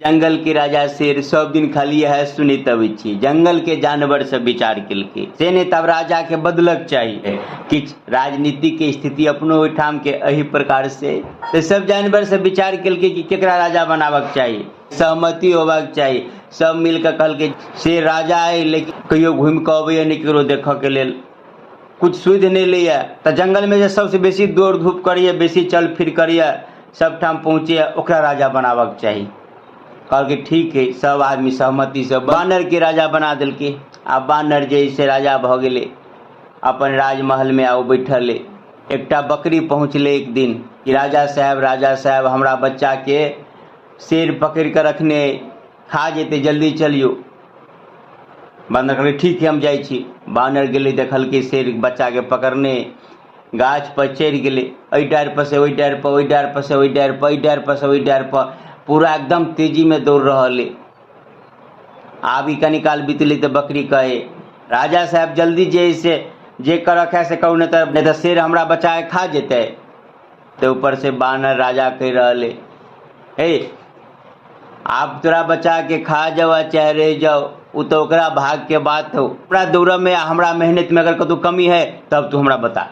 जंगल के राजा शेर सब दिन खाली इएह सुनैत अबै छी। जंगल के जानवर सब विचार केलकै से नहि, तब राजा के बदलक चाही। किछु राजनीति के स्थिति अपनो ओहिठाम के एहि प्रकार से, तऽ सब जानवर सब विचार केलकै कि केकरा राजा बनाबक चाही, सहमति होबाक चाही। सब मिल कऽ कहलकै शेर राजा अइ, लेकिन कहियो घुमि कऽ अबैया नहि ककरो देखऽ के लेल, कुछ सुधि नहि लैया। तऽ जंगलमे जे सबसँ बेसी दौड़ धूप करैया, बेसी चल फिर करैया, सबठाम पहुँचैया, ओकरा राजा बनाबक चाही। कहलकै ठीक है, सब आदमी सहमतिसँ बानरके राजा बना देलकै। आ बानर जे से राजा भऽ गेलै, अपन राजमहलमे आ ओ बैठल अइ। एकटा बकरी पहुँचलै एक दिन कि राजा साहेब, राजा साहेब, हमरा बच्चाके शेर पकड़ि कऽ रखने अइ, खा जेतै, जल्दी चलियौ। बानर कहलकै ठीक है, हम जाइ छी। बानर गेलै, देखलकै शेर बच्चाके पकड़ने गाछ पर चढ़ि गेलै, एहि डारि पर से ओहि डारि पर, ओहि डारि पर से ओहि डारि पर, एहि डारि पर से ओहि डारि पर, पूरा एकदम तेजीमे दौड़ रहल अइ। आब ई कनी काल बितलै तऽ बकरी कहै, राजा साहेब जल्दी जे है से जे करक है से करू, नहि तऽ शेर हमरा बच्चाके खा जेतै। तऽ ऊपर से बानर राजा कहि रहल अइ, हे आब तोरा बच्चाके खा जाओ आ चाहे रहि जाओ, ओ तऽ ओकरा भागके बात हौ। हमरा दौड़ऽमे आ हमरा मेहनतिमे अगर कतहु कमी है तब तू हमरा बता।